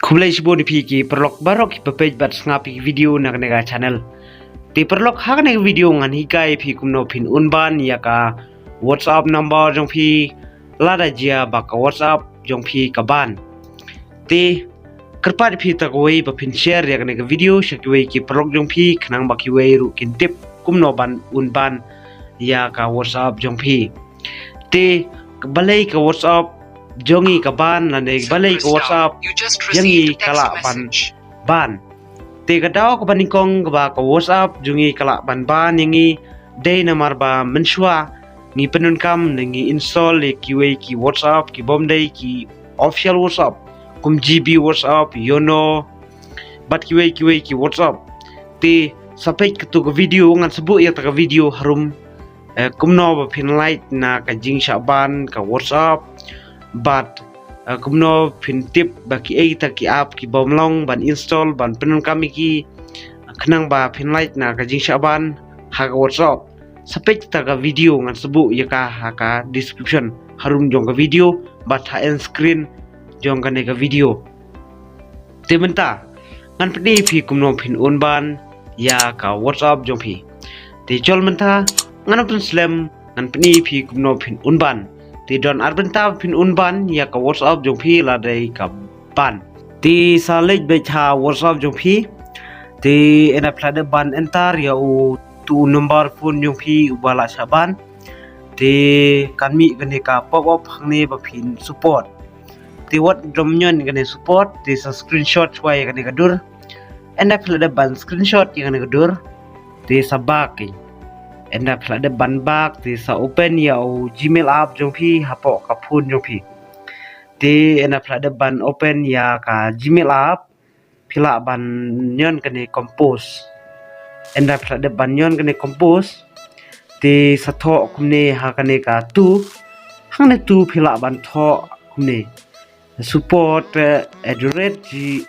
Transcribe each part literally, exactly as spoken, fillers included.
Khublei shibun ïa phi ki paralok baroh kiba peit bad sngap ïa ki video na kane ka channel. Te paralok, ha kane ka video ngan hikai ïa phi kumno phin un ban ïa ka WhatsApp number jong phi lada jia ba ka WhatsApp jong phi ka ban. Te kyrpad ïa phi ta kawei ba phin share ïa kane ka video sha kiwei ki paralok jong phi khnang ba kiwei ruh kin tip kumno ban un ban ïa ka WhatsApp jong phi. Te balei ka WhatsApp jong ngi ka ban lane balei ka WhatsApp jong ngi ka lah ban ban. Te ka daw kaba nyngkong kaba ka WhatsApp jong ngi ka lah ban ban ïa ngi dei namar ba mynshuwa ngi pyndonkam ne ngi install ïa kiwei ki WhatsApp kibym dei ki official WhatsApp, kum GB WhatsApp, Yono bad kiwei kiwei ki WhatsApp. Te sa peit katu ka video, ngan sa buh ïa kata ka video harum, eh, kumno ba phin lait na ka jingshah ban ka WhatsApp bad, eh, kumno phin tip ba kiei kita ki app kibym long ban install ban pyndonkam ïa ki khnang ba phin lait na ka jingshah ban ha ka WhatsApp. Sa peit kata ka video, ngan sa buh ïa ka ha ka description harum jong ka video bad ha end screen jong kane ka video. Te mynta ngan pyni ïa phi kumno phin un ban ïa ka WhatsApp jong phi. Te chol mynta ngan pynslem, ngan pyni ïa phi kumno phin un ban. Te don ar bynta phin un ban ïa ka WhatsApp jong phi lada ka ban. Te sa leit beit ha WhatsApp jong phi. Te ynda phi la dep ban enter ïa utu u number phone jong phi uba la shah ban. Te kan mih kane ka pop up hangne ba phin support. Te wat dom ñion kane support, te sa screenshot shuwa ïa kane ka dur. Ynda phi la dep ban screenshot ïa kane ka dur, te sa back. Ynda phi la dep ban back, te sa open ïa u Gmail app jong phi hapoh ka phone jong phi. Te ynda phi la dep ban open ïa ka Gmail app, phi lah ban ñion kane compose. Ynda phi la dep ban ñion kane compose, te sa thoh kumne ha kane ka two, hangne two phi lah ban thoh kumne. Support, eh, at the rate G-,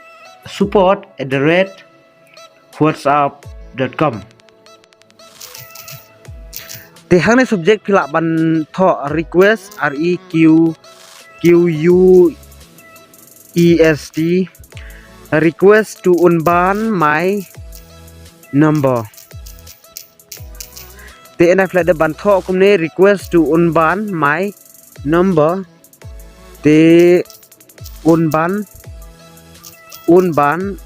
support at the rate whatsapp dot com. Te hangne subject phi lah ban thoh request, R E Q, Q U E S T, request to unban my number. Te ynda phi la dep ban thoh kumne, request to unban my number. Te unban, unban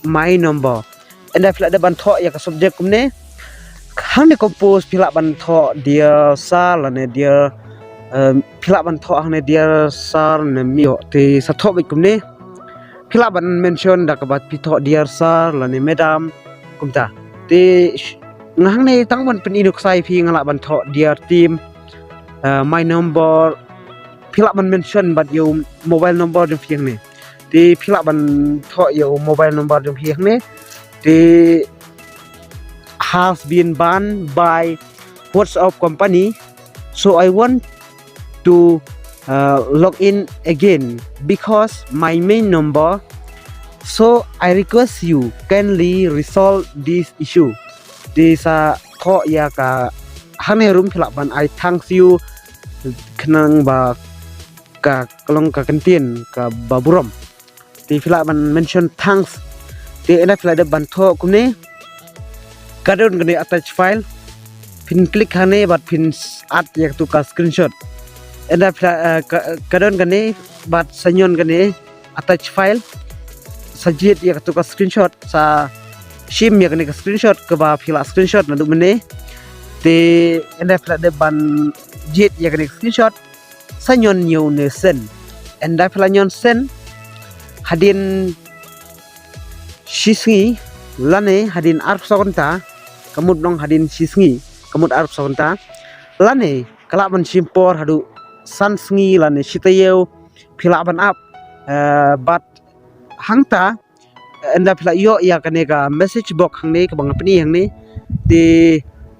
my number. Ynda phi la dep ban thoh ïa ka subject kumne, hangne compose phi lah ban thoh dear sir lane dear, um, phi lah ban thoh hangne dear sir ne miss. Te sa thoh beit kumne. Phi lah ban mention da kaba phi thoh dear sir lane madam kumta. Te sh-, nga hangne tang ban pyni nuksa ïa phi, nga lah ban thoh dear team, uh, my number. Phi lah ban mention bad ïa u mobile number jong phi hangne. Te phi lah ban thoh ïa u mobile number jong phi hangne. Te has been banned by WhatsApp company, so I want to, uh, log in again because my main number. So I request you kindly resolve this issue. Te sa thoh ïa ka hangne ruh phi lah ban ai thanks you khnang ba ka long ka kyntien kaba burom. Te phi lah ban mention thanks. Te ynda phi la dep ban thoh kumne, ka don kane attach file. Phin click hangne bad phin add ïa katu ka screenshot. Ynda phi la, eh, ka, ka don kane bad sa ñion kane attach file. Sa jied ïa katu ka screenshot, sa shim ïa kane ka screenshot kaba phi la screenshot naduh mynne. Te ynda phi la dep ban jied ïa kane ka screenshot, sa ñion ïa une send. Ynda phi la ñion send, hadien shi sngi lane hadien arphew kynta, ka mut nong hadien shi sngi, ka mut arphew kynta, lane ka lah ban shim por haduh san sngi lane shi taïew phi lah ban ap, eh, bad hangta, ynda phi la ïoh ïa kane ka message box hangne kaba nga pyni hangne. Te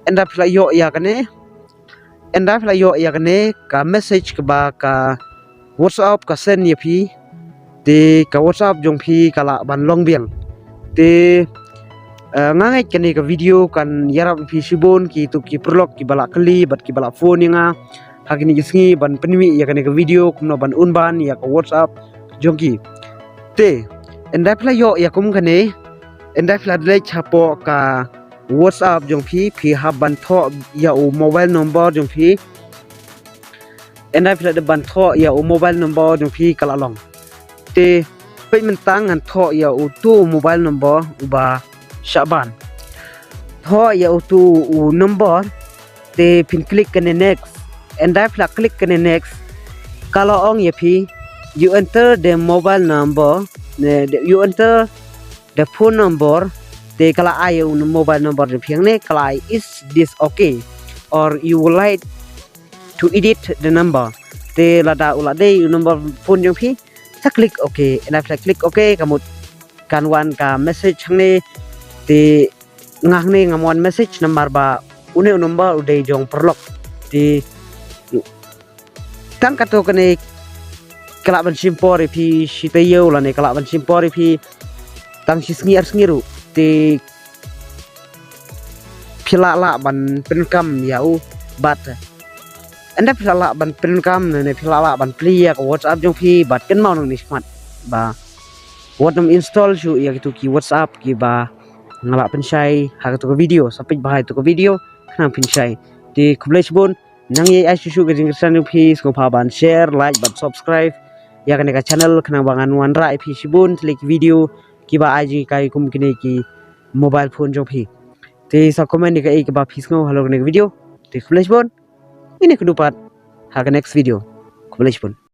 ynda phi la ïoh ïa kane, ynda phi la ïoh ïa kane ka message kaba ka WhatsApp ka send ïa phi. Te ka WhatsApp jong phi ka lah ban long biang. Te, eh, nga ngeit kane ka video kan ïarap ïa phi shibun kito ki paralok kiba la kylli bad kiba la phone ïa nga ha kine ki sngi ban pynmih ïa kane ka video kumno ban un ban ïa ka WhatsApp jong ki. Te, ynda phi la ïoh ïa kum kane, ynda phi la leit hapoh ka WhatsApp jong phi, phi hap ban thoh ïa u mobile number jong phi. Ynda phi la dep ban thoh ïa u mobile number jong phi ka la long. Te, peit mynta ngan thoh ïa utu u mobile number uba shah ban. Thoh ïa utu u number, te phin click kane next. Ynda phi la click kane next, ka la ong ïa phi, you enter the mobile number, ne, the, you enter the phone number, te ka la ai ïa u mobile number jong phi hangne, ka la ai, is this okay? Or you would like to edit the number? Te lada u la dei u number phone jong phi, sa click okay. Ynda phi la click okay, ka mut kan wan ka message hangne, te nga hangne ngam wan message namar ba une u number u dei jong paralok. Te tang katto katne ka lah ban shim por ïa phi shi taïew lane ka lah ban shim por ïa phi tang shi sngi ar sngi ruh. Te phi lah lah ban pyndonkam ïa u, bad ynda phi lah lah ban pyndonkam ne phi lah lah ban plie ïa ka WhatsApp jong phi, bad kynmaw nangne shakhmat ba wat nym install shuh ïa kitu ki WhatsApp kiba nga lah pynshai ha katu ka video. Sa peit bha ïa katu ka video khnang phin shai. Te khublei shibun. Nang ïa ai shuh shuh ka jingkyrshan jong phi, sngewbha ban share, like bad subscribe ïa kane ka channel khnang ba ngan wanrah ïa phi shibun tylli ki video kiba ai jinghikai kum kine ki mobile phone jong phi. Te sa comment ïa kaei kaba phi sngew halor kane ka video. Te khublei shibun. Ngin ïakynduh pat ha ka next video. Khublei shibun.